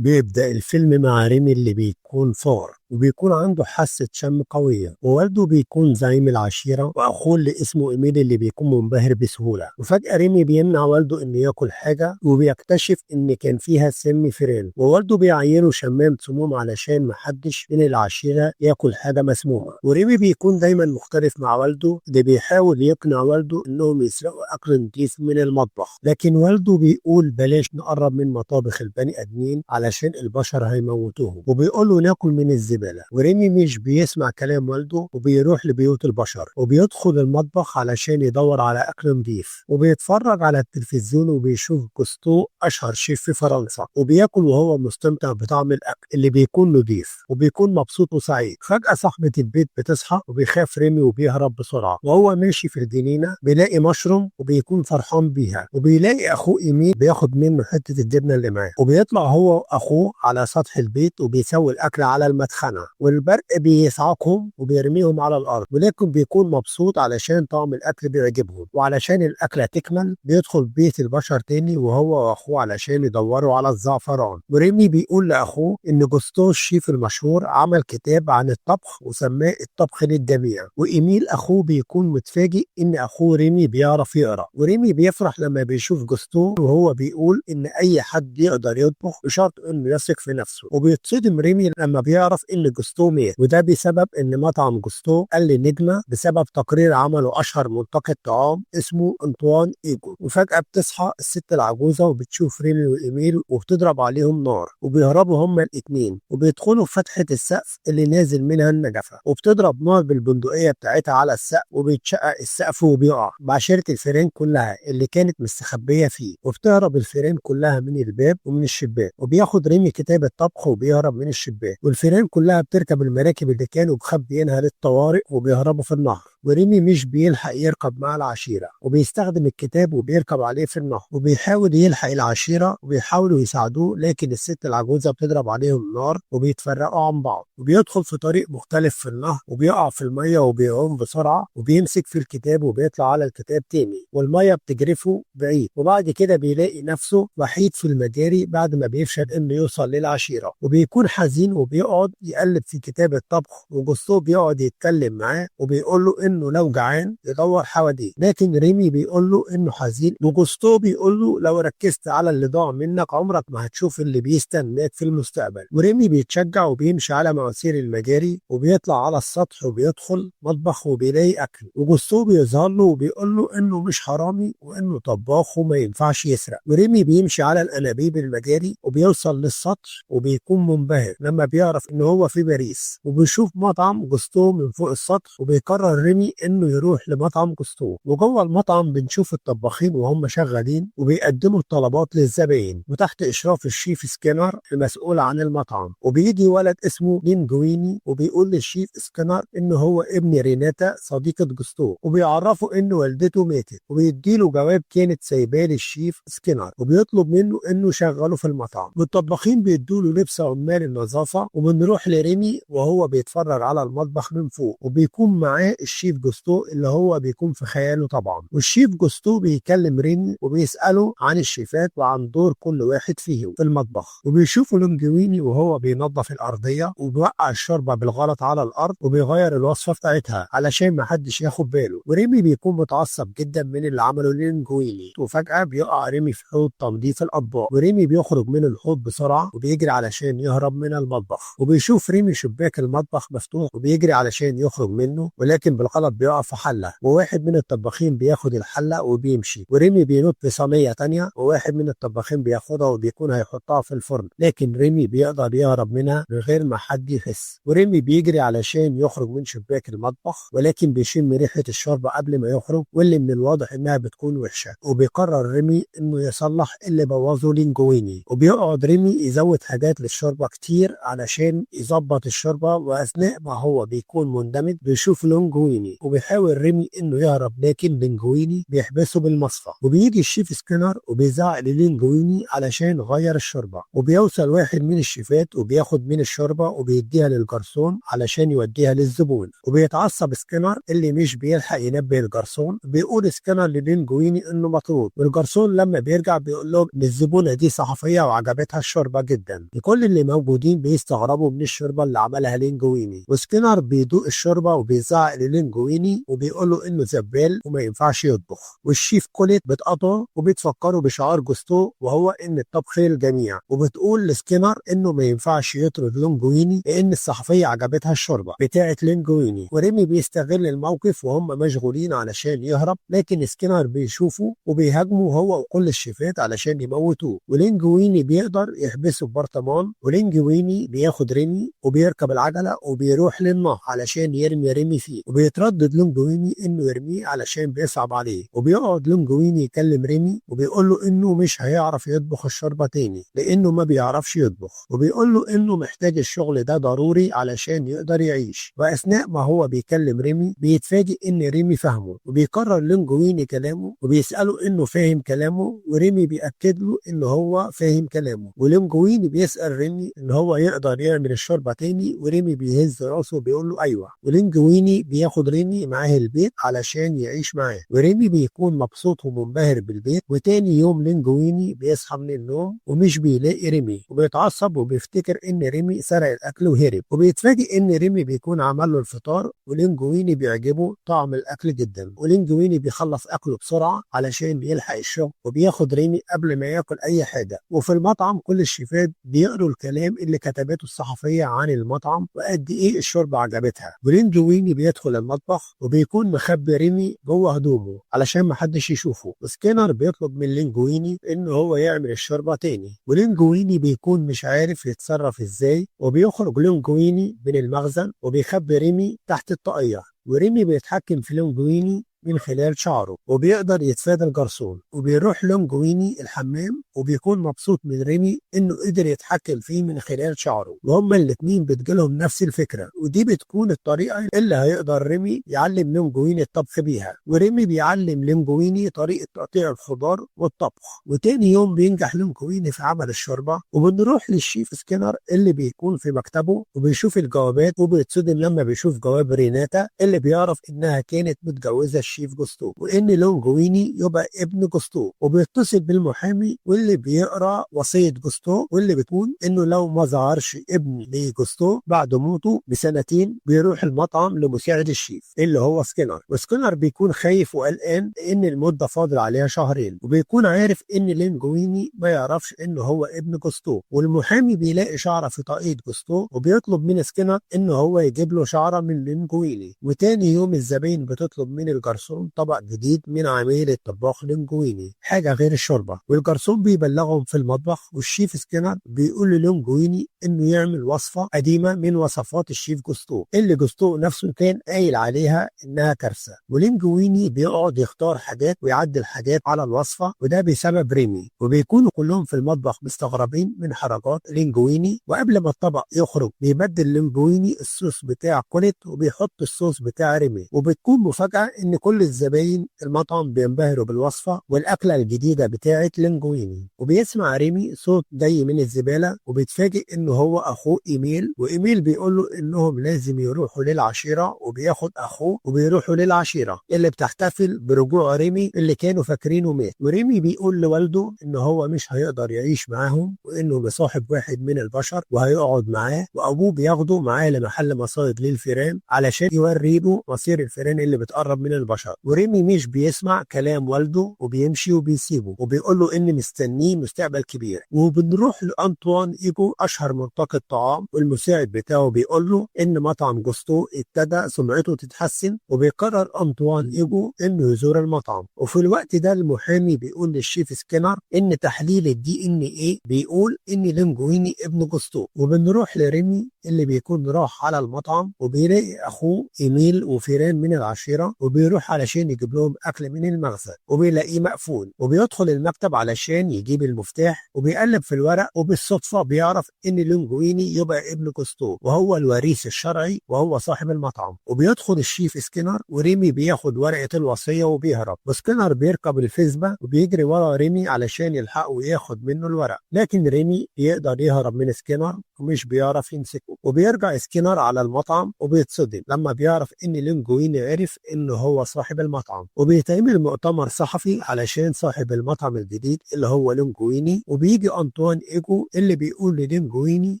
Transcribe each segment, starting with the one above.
بيبدأ الفيلم مع ريمي اللي بيكون فار وبيكون عنده حاسة شم قوية، ووالده بيكون زعيم العشيرة، وأخوه اللي اسمه إيميل اللي بيكون منبهر بسهولة. وفجأة ريمي بيمنع والده إنه ياكل حاجة، وبيكتشف إن كان فيها سم فيران، ووالده بيعينه شمام سموم علشان محدش من العشيرة ياكل حاجة مسمومة. وريمي بيكون دايما مختلف مع والده اللي بيحاول يقنع والده إنهم يسرقوا أكل نضيف من المطبخ، لكن والده بيقول بلاش نقرب من مطابخ البني آدمين علشان البشر هيموتوهم، وبيقول ناكل من الزبالة. وريمي مش بيسمع كلام والده وبيروح لبيوت البشر، وبيدخل المطبخ علشان يدور على أكل نضيف، وبيتفرج على التلفزيون وبيشوف جوستو أشهر شيف في فرنسا، وبياكل وهو مستمتع بطعم الأكل اللي بيكون نضيف، وبيكون مبسوط وسعيد. فجأة صاحبة البيت بتصحى وبيخاف ريمي وبيهرب بسرعة، وهو ماشي في الجنينة بيلاقي مشروم وبيكون فرحان بيها، وبيلاقي أخوه إيميل بياخد منه حتة الجبنة اللي معاه، وبيطلع هو وأخوه على سطح البيت وبيسوي الأكل على المدخنة، والبرق بيصعقهم وبيرميهم على الأرض، ولكن بيكون مبسوط علشان طعم الأكل بيعجبهم. وعلشان الأكلة تكمل بيدخل بيت البشر تاني وهو وأخوه علشان يدوروا على الزعفران. وريمي بيقول لأخوه إن جوستو الشيف المشهور عمل كتاب عن الطبخ وسماه الطبخ للجميع. وإيميل أخوه بيكون متفاجئ إن أخوه ريمي بيعرف يقرأ، وريمي بيفرح لما بيشوف جوستو وهو بيقول إن أي حد يقدر يطبخ بشرط إنه يثق في نفسه. وبيتصدم ريمي لما بيعرف إن جوستو مات، وده بسبب إن مطعم جوستو قل نجمة بسبب تقرير عمله أشهر منتقد طعام اسمه أنطوان إيجو. وفجأة بتصحى الست العجوزة وبتشوف ريمي وإيميل وبتضرب عليهم نار، وبيهربوا هما الاتنين وبيدخلوا في فتحة السقف اللي نازل منها النجفة، وبتضرب نار بالبندقية بتاعتها على السقف وبيتشقق السقف وبيقع بعشيرة الفيران كلها اللي كانت مستخبية فيه، وبتهرب الفيران كلها من الباب ومن الشباك، وبياخد ريمي كتاب الطبخ وبيهرب من الشباك، والفيران كلها بتركب المراكب اللي كانوا مخبيينها للطوارئ وبيهربوا في النهر. وريمي مش بيلحق يركب مع العشيرة، وبيستخدم الكتاب وبيركب عليه في النهر، وبيحاول يلحق العشيرة وبيحاولوا يساعدوه، لكن الست العجوزة بتضرب عليهم نار وبيتفرقوا عن بعض، وبيدخل في طريق مختلف في النهر وبيقع في المية وبيعوم بسرعة وبيمسك في الكتاب وبيطلع على الكتاب تاني، والمية بتجرفه بعيد. وبعد كده بيلاقي نفسه وحيد في المجاري بعد ما بيفشل انه يوصل للعشيرة، وبيكون حزين وبيقعد يقلب في كتاب الطبخ، وجوستو بيقعد يتكلم معاه وبيقول له انه لو جعان يدور حواليه، لكن ريمي بيقول له انه حزين، وجوستو بيقول له لو ركزت على اللي ضاع منك عمرك ما هتشوف اللي بيستناك في المستقبل. وريمي بيتشجع وبيمشي على مواسير المجاري وبيطلع على السطح وبيدخل مطبخ وبيلاقي اكل، وجوستو بيظهر له وبيقول له انه مش حرامي وانه طباخ وما ينفعش يسرق. وريمي بيمشي على الانابيب المجاري وبيوصل للسطح وبيكون منبهر لما بيعرف ان هو في باريس، وبيشوف مطعم جوستو من فوق السطح، وبيقرر ريمي انه يروح لمطعم جوستو. وجوه المطعم بنشوف الطباخين وهم شغالين وبيقدموا الطلبات للزباين وتحت اشراف الشيف سكينر المسؤول عن المطعم. وبيجي ولد اسمه لينجويني وبيقول للشيف سكينر انه هو ابن ريناتا صديقة جوستو، وبيعرفه ان والدته ماتت، وبيديله جواب كانت سايباه للشيف سكينر وبيطلب منه انه يشغله في المطعم. والطباخين بيدوا له لبس عمال النظافة. وبنروح لريمي وهو بيتفرج على المطبخ من فوق، وبيكون معاه الشيف جوستو اللي هو بيكون في خياله طبعا. والشيف جوستو بيكلم ريمي وبيسأله عن الشيفات وعن دور كل واحد فيهم في المطبخ. وبيشوفوا لونجويني وهو بينظف الأرضية وبيوقع الشوربة بالغلط على الأرض وبيغير الوصفة بتاعتها علشان ما حدش ياخد باله. وريمي بيكون متعصب جدا من اللي عمله لينجويني، وفجأة بيقع ريمي في حوض تنظيف الأطباق، وريمي بيخرج من الحوض بسرعة وبيجري علشان يهرب من المطبخ. وبيشوف ريمي شباك المطبخ مفتوح وبيجري علشان يخرج منه، ولكن بالغلط بيقع في حلة، وواحد من الطباخين بياخد الحلة وبيمشي، وريمي بينط في صينية تانية وواحد من الطباخين بياخدها وبيكون هيحطها في الفرن، لكن ريمي بيقدر يهرب منها من غير ما حد يحس. وريمي بيجري علشان يخرج من شباك المطبخ، ولكن بيشم ريحة الشوربة قبل ما يخرج، واللي من الواضح انها بتكون وحشة. وبيقرر ريمي انه يصلح اللي بوظه لينجويني، وبيقعد ريمي يزود حاجات للشوربة كتير علشان يظبط الشوربة. واثناء ما هو بيكون مندمج بيشوف لونجويني، وبيحاول ريمي انه يهرب، لكن لينجويني بيحبسه بالمصفى. وبيجي الشيف سكينر وبيزعق للينجويني علشان غير الشوربة، وبيوصل واحد من الشيفات وبياخد من الشوربة وبيديها للجرسون علشان يوديها للزبون. وبيتعصب سكينر اللي مش بيلحق ينبه الجرسون، بيقول سكينر للينجويني انه مطرود. والجرسون لما بيرجع بيقول لهم ان الزبونه دي صحفية وعجبتها الشوربة. الشوربة جدا. كل اللي موجودين بيستغربوا من الشوربة اللي عملها لينجويني، وسكينر بيدوق الشوربة وبيزعق للينجويني وبيقول له انه زبال وما ينفعش يطبخ. والشيف كوليت بتقطعه وبتفكره بشعار جوستو وهو ان الطبخ للجميع، وبتقول لسكينر انه ما ينفعش يطرد لونجويني لان الصحفية عجبتها الشوربة بتاعه لينجويني. وريمي بيستغل الموقف وهم مشغولين علشان يهرب، لكن سكينر بيشوفه وبيهاجمه هو وكل الشيفات علشان يموتوه، ولينجويني بيقدر يحبسه في برطمان. ولينجويني بياخد ريمي وبيركب العجلة وبيروح للنهر علشان يرمي ريمي فيه، وبيتردد لونجويني انه يرميه علشان بيصعب عليه. وبيقعد لونجويني يكلم ريمي وبيقول له انه مش هيعرف يطبخ الشوربة تاني لانه ما بيعرفش يطبخ، وبيقول له انه محتاج الشغل ده ضروري علشان يقدر يعيش. واثناء ما هو بيكلم ريمي بيتفاجئ ان ريمي فاهمه، وبيكرر لونجويني كلامه وبيساله انه فاهم كلامه، وريمي بيأكد له ان هو فاهم كلامه. ولونجويني بيسأل ريمي ان هو يقدر يعمل الشوربة تاني، وريمي بيهز راسه وبيقول له ايوه. ولينجويني بياخد ريمي معاه البيت علشان يعيش معاه، وريمي بيكون مبسوط ومنبهر بالبيت. وتاني يوم لينجويني بيصحى من النوم ومش بيلاقي ريمي، وبيتعصب وبيفتكر ان ريمي سرق الاكل وهرب، وبيتفاجئ ان ريمي بيكون عمل له الفطار، ولينجويني بيعجبه طعم الاكل جدا. ولينجويني بيخلص اكله بسرعة علشان بيلحق الشغل، وبياخد ريمي قبل ما ياكل اي حاجة. وفي المطعم كل الشيفات بيقروا الكلام اللي كتبته الصحفية عن المطعم وقد ايه الشوربة عجبتها. ولينجويني بيدخل المطبخ وبيكون مخبي ريمي جوه هدومه علشان محدش يشوفه. وسكينر بيطلب من لينجويني ان هو يعمل الشوربة تاني، ولينجويني بيكون مش عارف يتصرف ازاي، وبيخرج لينجويني من المخزن وبيخبي ريمي تحت الطاقية. وريمي بيتحكم في لونجويني من خلال شعره وبيقدر يتفادى الجرسون. وبيروح لونجويني الحمام وبيكون مبسوط من ريمي انه قدر يتحكم فيه من خلال شعره، وهما الاتنين بتجيلهم نفس الفكرة، ودي بتكون الطريقة اللي هيقدر ريمي يعلم لونجويني الطبخ بيها. وريمي بيعلم لونجويني طريقة تقطيع الخضار والطبخ. وتاني يوم بينجح لونجويني في عمل الشوربة. وبنروح للشيف سكينر اللي بيكون في مكتبه وبيشوف الجوابات، وبيتصدم لما بيشوف جواب ريناتا اللي بيعرف انها كانت متجوزة الشيف جوستو، وان لونجويني يبقى ابن جوستو. وبيتصل بالمحامي واللي بيقرا وصية جوستو، واللي بتقول انه لو ما ظهرش ابن لجوستو بعد موته بسنتين بيروح المطعم لمساعد الشيف اللي هو سكينر. وسكينر بيكون خايف وقلقان لان المدة فاضل عليها شهرين، وبيكون عارف ان لونجويني ما يعرفش انه هو ابن جوستو. والمحامي بيلاقي شعره في طاقية جوستو وبيطلب من سكينر انه هو يجيب له شعره من لونجويني. وتاني يوم الزباين بتطلب من الجرسون طبق جديد من عميل الطباخ لونجويني، حاجة غير الشوربة. والجرسون بيبلغهم في المطبخ، والشيف سكينر بيقول للونجويني انه يعمل وصفه قديمة من وصفات الشيف جوستو اللي جوستو نفسه كان قايل عليها انها كارثة. ولينجويني بيقعد يختار حاجات ويعدل حاجات على الوصفة، وده بسبب ريمي. وبيكونوا كلهم في المطبخ مستغربين من حركات لينجويني. وقبل ما الطبق يخرج بيبدل لينجويني الصوص بتاع كوليت وبيحط الصوص بتاع ريمي. وبتكون مفاجاة ان كل الزباين المطعم بينبهروا بالوصفه والاكله الجديدة بتاعه لينجويني. وبيسمع ريمي صوت جاي من الزبالة وبيتفاجئ انه هو اخوه ايميل، وايميل بيقول له انهم لازم يروحوا للعشيره، وبياخد اخوه وبيروحوا للعشيره اللي بتحتفل برجوع ريمي اللي كانوا فاكرينه مات. وريمي بيقول لوالده ان هو مش هيقدر يعيش معاهم وانه مصاحب واحد من البشر وهيقعد معاه، وابوه بياخده معاه لمحل مصايد للفيران علشان يوريله مصير الفيران اللي بتقرب من البشر. وريمي مش بيسمع كلام والده وبيمشي وبيسيبه وبيقول له ان مستنيه مستقبل كبير. وبنروح لانطوان ايجو اشهر منتقد طعام، والمساعد بتاعه بيقول له ان مطعم جوستو ابتدى سمعته تتحسن، وبيقرر انطوان ايجو انه يزور المطعم. وفي الوقت ده المحامي بيقول للشيف سكينر ان تحليل ال DNA بيقول ان لينجويني ابن جوستو. وبنروح لريمي اللي بيكون راح على المطعم وبيلاقي اخوه ايميل وفيران من العشيرة، وبيروح علشان يجيب لهم اكل من المخزن وبيلاقيه مقفول. وبيدخل المكتب علشان يجيب المفتاح وبيقلب في الورق، وبالصدفه بيعرف ان لونجويني يبقى ابن جوستو وهو الوريث الشرعي وهو صاحب المطعم. وبيدخل الشيف سكينر وريمي بياخد ورقة الوصية وبيهرب، وسكينر بيركب الفيسبا وبيجري ورا ريمي علشان يلحقه وياخد منه الورق، لكن ريمي بيقدر يهرب من سكينر ومش بيعرف يمسكه. وبيرجع سكينر على المطعم وبيتصدم لما بيعرف ان لونجويني عرف انه هو صاحب صاحب المطعم. وبيتعمل مؤتمر صحفي علشان صاحب المطعم الجديد اللي هو لونجويني، وبيجي أنطوان إيجو اللي بيقول للينجويني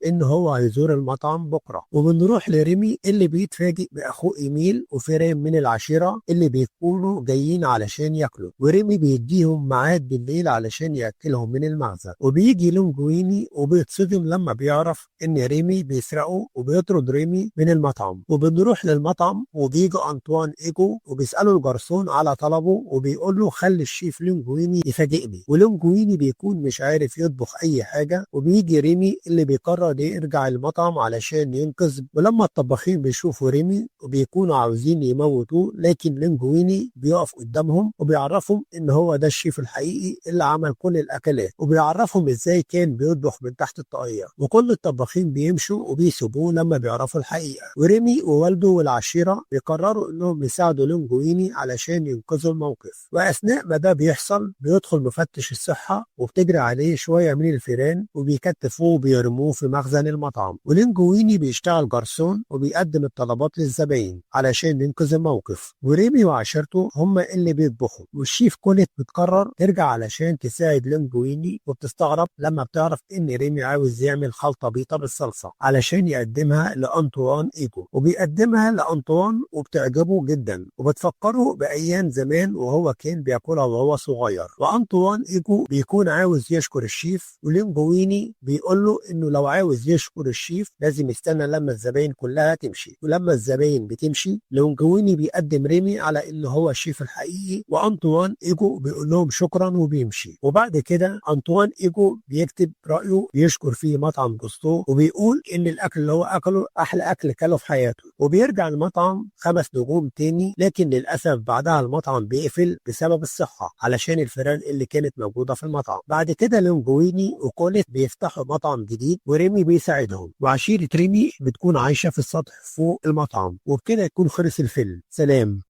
إن هو هيزور المطعم بكرة. وبنروح لريمي اللي بيتفاجئ بأخوه إيميل وفيران من العشيرة اللي بيكونوا جايين علشان ياكلوا، وريمي بيديهم ميعاد بالليل علشان ياكلهم من المخزن. وبيجي لونجويني وبيتصدم لما بيعرف ان ريمي بيسرقه وبيطرد ريمي من المطعم. وبنروح للمطعم وبيجي انطوان ايجو وبيسأله الجرسون على طلبه وبيقول له خلي الشيف لونجويني يفاجئني، ولونجويني بيكون مش عارف يطبخ اي حاجة. وبيجي ريمي اللي بيقرر يرجع المطعم علشان ينقذ، ولما الطباخين بيشوفوا ريمي وبيكونوا عاوزين يموتوه، لكن لونجويني بيقف قدامهم وبيعرفهم ان هو ده الشيف الحقيقي اللي عمل كل الاكلات، وبيعرفهم ازاي كان بيطبخ من تحت الطاقية. وكل الطباخين بيمشوا وبيسيبوه لما بيعرفوا الحقيقة. وريمي ووالده والعشيرة بيقرروا انهم يساعدوا لونجويني علشان ينقذوا الموقف. واثناء ما ده بيحصل بيدخل مفتش الصحة وبتجري عليه شوية من الفيران وبيكتفوه وبيرموه في مخزن المطعم. ولينجويني بيشتغل جرسون وبيقدم الطلبات للزباين علشان ينقذ الموقف، وريمي وعشيرته هم اللي بيطبخوا. والشيف كوليت بتقرر ترجع علشان تساعد لونجويني، وبتستغرب لما بتعرف ان ريمي عاوز يعمل خلطة بيضة بالصلصة علشان يقدمها لأنطوان إيجو، وبيقدمها لأنطوان وبتعجبه جدا وبتفكره بأيام زمان وهو كان بياكلها وهو صغير. وأنطوان إيجو بيكون عاوز يشكر الشيف، ولينجويني بيقول له إنه لو عاوز يشكر الشيف لازم يستنى لما الزباين كلها تمشي. ولما الزباين بتمشي لونجويني بيقدم ريمي على إنه هو الشيف الحقيقي، وأنطوان إيجو بيقول لهم شكرا وبيمشي. وبعد كده أنطوان إيجو بيكتب رأيه بيشكر فيه مطعم جوستو وبيقول إن الأكل اللي هو أكله أحلى أكل كله في حياته. وبيرجع المطعم 5 نجوم تاني، لكن للأسف بعدها المطعم بيقفل بسبب الصحة علشان الفيران اللي كانت موجودة في المطعم. بعد كده لونجويني وكوليت بيفتحوا مطعم جديد وريمي بيساعدهم، وعشيرة ريمي بتكون عايشة في السطح فوق المطعم. وبكده يكون خلص الفيلم. سلام.